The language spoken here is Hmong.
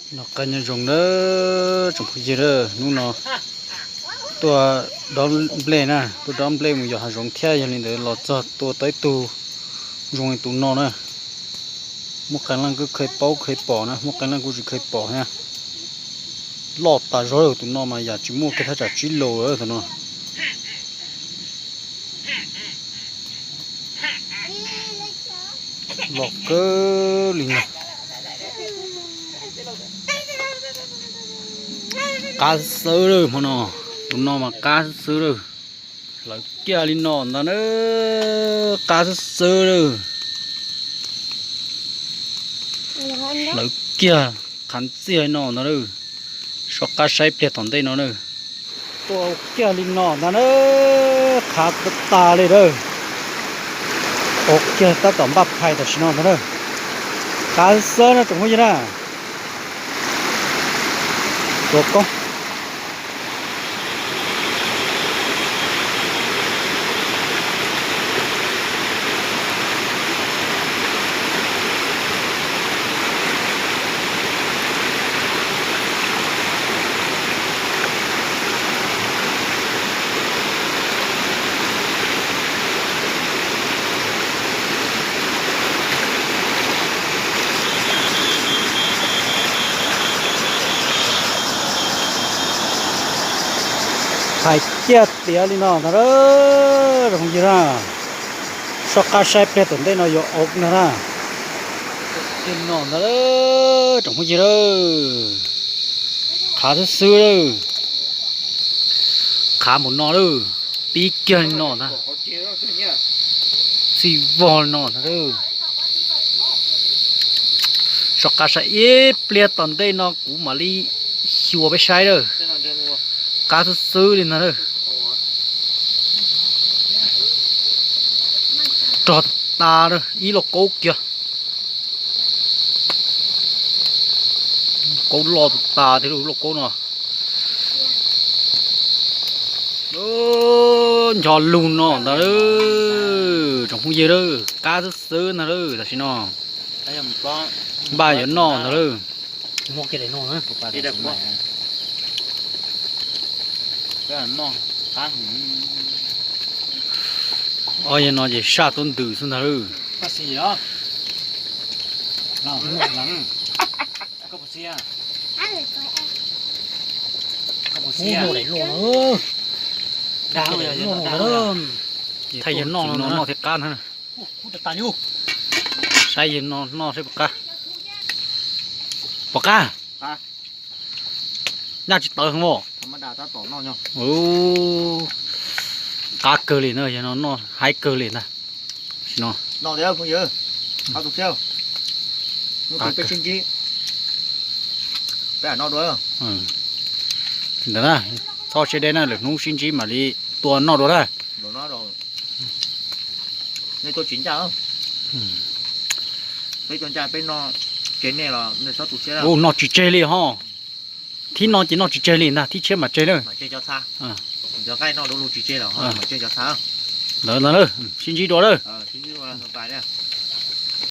Noj qab nyob zoo na tsoom phooj ywg na, hnub no tuaj dob nplej na, tuaj dob nplej mus yos hav zoov thiab, yog li ntawd los txog tua tau ib tug zoo li tus no na. Muaj qee leej kuj kheev paub kheev pom na, muaj qee leej kuj tsis kheev pom thiab. Loj tas zog tus no mas yam tsis muaj kiag thaj tsam tsib lus tus no. Loj kawg li no. Qab xwb xwb lawm hmo no, tus no mas qab xwb xwb lawm. Hlawv kiag li no ntag na, qab xwb xwb lawm. Hlawv kiag qhav ntxiag li no ntag na. Soj qab saib pliag tom ntej no na. Tua kiag li no ntag na, qhav tas tas li na. Tua kiag tab tom npaj phais tam sim no ntag na. Qab xwb na tsoom phooj ywg na. Tua koob. Phais kiag tiav li no ntag na, tsoom phooj ywg na. Soj qab saib pliag tom ntej no yuav ua ntag na. Li no ntag na, tsoom phooj ywg na. Qhav xwb xwb lawm. Qhav npaum no lawm, pib kiag li no ntag. Txij vog li no ntag. Soj qab saib ib pliag tom ntej no kuv mam li xyuas peb saib lawm. Qab xwb xwb li ntag. Rog tas ib lauj kaub kiag. Kaub loj tas thiab lauj kaub no. Ncho lug no ntag, tsoom phooj ywg, qab xwb xwb ntag tam sim no. Npaj yuav noj ntag. Ob yawg no ces saj tuab ntws xwb ntag lauj. Thaij yawg noj no noj thiaj qab ntag. Saib yawg no noj saib puas qab. Puas qab? Nyaj tsis tawv heev os. Qab kawg li na, yawg no noj haib kawg li ntag. Ntawd na, txhob siab deb na, lwm hnub sib ntsib mam li tua noj dua na. Ua noj tsis tseg li ho. Thib no ces noj tsis tseg li ntag, thib tshiab mam tseg na. Ntawd ntag, sib ntsib dua lawm.